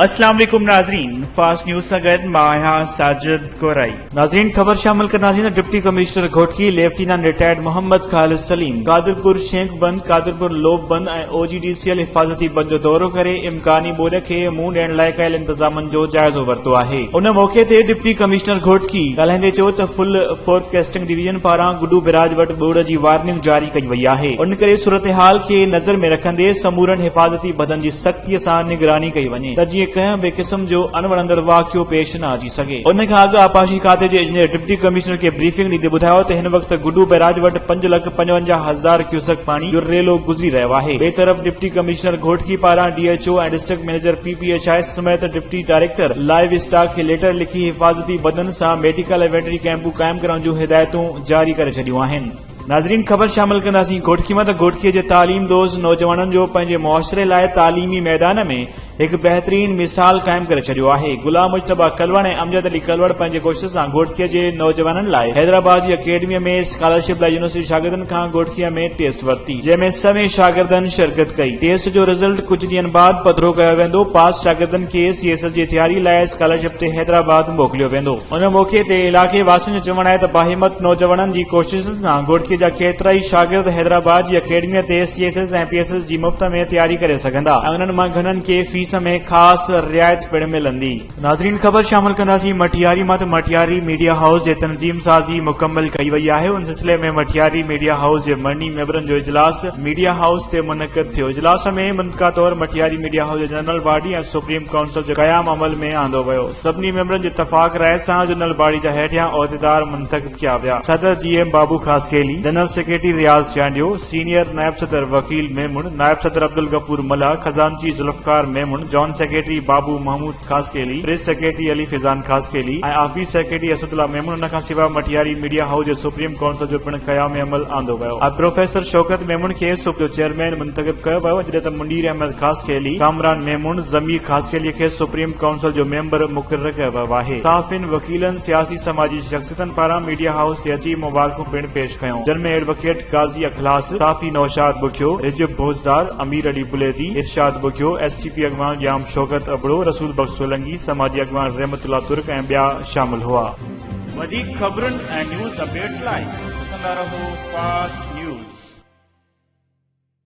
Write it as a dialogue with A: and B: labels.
A: اسلام عليڪم ناظرين فاسٽ نيوز سان گڏ مان آهيان ساجد ڪورائي. ناظرين خبر شامل ڪنداسين ته deputy commissioner Ghotki lieutenant retired Muhammad Khalid Saleem Qadirpur Sheikh بند، قادرپور لوپ بند ۽ او جي ڊي سي ايل حفاظتي بند جو دورو ڪري امڪاني ٻوڏ کي منهن ڏيڻ لاء ڪيل انتظامن جو جائزو ورتو آهي. ان موقعي تي ڊپٽي ڪمشنر گهوٽڪي ڳالهائيندي چيو ته فل فورڪيسٽنگ ڊويزن پاران گڊو بئراج وٽ ٻوڏ جي وارننگ جاري ڪئي وئي آهي ان ڪري صورتحال کي نظر ۾ رکندي سمورن حفاظتي بندن جي سختي سان نگراني ڪئي وڃي ته جيئن ڪنهن به قسم جو اڻوڻندڙ واقعو پيش نه اچي سگهي. ان کان اڳ آبپاشي کاتي جي انجنيئر ڊپٽي ڪمشنر کي بريفنگ ڏيندي ٻڌايو ته هن وقت گڊو بئراج وٽ 5,55,000 ڪيوسڪ پاڻي جو ريلو گذري رهيو آهي. ٻئي طرف ڊپٽي ڪمشنر گهوٽڪي پاران D H O ۽ district manager P P H I سميت ڊپٽي ڊائريڪٽر لائيو اسٽاڪ کي ليٽر لکي حفاظتي بدن سان ميڊيڪل ۽ ويٽرنري ڪئمپون قائم ڪرڻ جون هدايتون جاري ڪري ڇڏيون آهن. ناظرين خبر شامل ڪنداسين گهوٽڪي مان ته گهوٽڪي جي تعليم دوست نوجوانن جو پنهنجي معاشري لاء تعليمي ميدان ۾ هڪ بهترين مثال قائم ڪري ڇڏيو آهي غلام مجتبيٰ ڪلوڙ ۽ امجد علي ڪلوڙ پنهنجي ڪوشش سان گهوٽڪي جي نوجوانن لاء حيدرآباد جي اڪيڊمي ۾ اسڪالرشپ لاء يونيورسٽي شاگردن کان گهوٽڪي ۾ ٽيسٽ ورتي جنهن ۾ سوين شاگردن شرڪت ڪئي ٽيسٽ جو رزلٽ ڪجهه ڏينهن بعد پڌرو ڪيو ويندو پاس شاگردن کي سي ايس ايس جي تياري لاء اسڪالرشپ تي حيدرآباد موڪليو ويندو. ان موقعي تي علائقي واسين جو چوڻ آهي ته باهمت نوجوانن جي ڪوششن سان گهوٽڪي جا ڪيترائي شاگرد حيدرآباد جي اڪيڊميء تي C S S ۽ P S S جي مفت ۾ تياري ڪري سگهندا ۽ انهن مان گهڻن کي فيس ۾ خاص رعايت پڻ ملندي. ناظرين خبر شامل ڪنداسين مٽياري مان ته مٽياري ميڊيا هائوس جي تنظيم سازي مڪمل ڪئي وئي آهي ان سلسلي ۾ مٽياري ميڊيا هائوس جي مڙني ميمبرن جو اجلاس ميڊيا هائوس تي منعقد ٿيو اجلاس ۾ منطقه طور مٽياري ميڊيا هائوس جي جنرل باڊي ۽ سپريم ڪائونسل جو قيام عمل ۾ آندو ويو. سڀني ميمبرن جي اتفاق راء سان جنرل باڊي جا هيٺيان عهديدار منتخب ڪيا ويا، صدر G M Babu Khaskheli, general secretary Riaz Chandio, senior نائب صدر وڪيل ميمڻ، نائب صدر عبدالغفور ملاح، خزانچي Zulfiqar Memon, joint secretary Babu Mahmood Khaskheli, press secretary Ali Faizan Khaskheli ۽ office secretary Asadullah Memon ان کان سواء مٽياري ميڊيا هائوس جي سپريم ڪائونسل جو پڻ قيام عمل آندو ويو ۽ پروفيسر شوڪت ميمڻ کي سپ جو چيئرمين منتخب ڪيو ويو جڏهن ته منير احمد خاصخيلي، ڪامران ميمڻ، ضمير خاصخيلي کي سپريم ڪائونسل جو ميمبر مقرر ڪيو ويو آهي. صحافين، وڪيلن، سياسي سماجي شخصيتن پاران ميڊيا هائوس تي اچي مبارڪون پڻ پيش ڪيون جن ۾ ايڊووڪيٽ قاضي اخلاص، صحافي Naushad Bughio, Rajab Bozdar, Amir Ali Buledi, Irshad Bughio, S T P اڳواڻ ڄام شوڪت ابڙو، رسول بخش سولنگي، سماجي اڳواڻ رحمت الله ترڪ ۽ ٻيا شامل هئا.
B: وڌيڪ خبرن ۽ نيوز اپڊيٽس لاء ڏسندا رهو فاسٽ.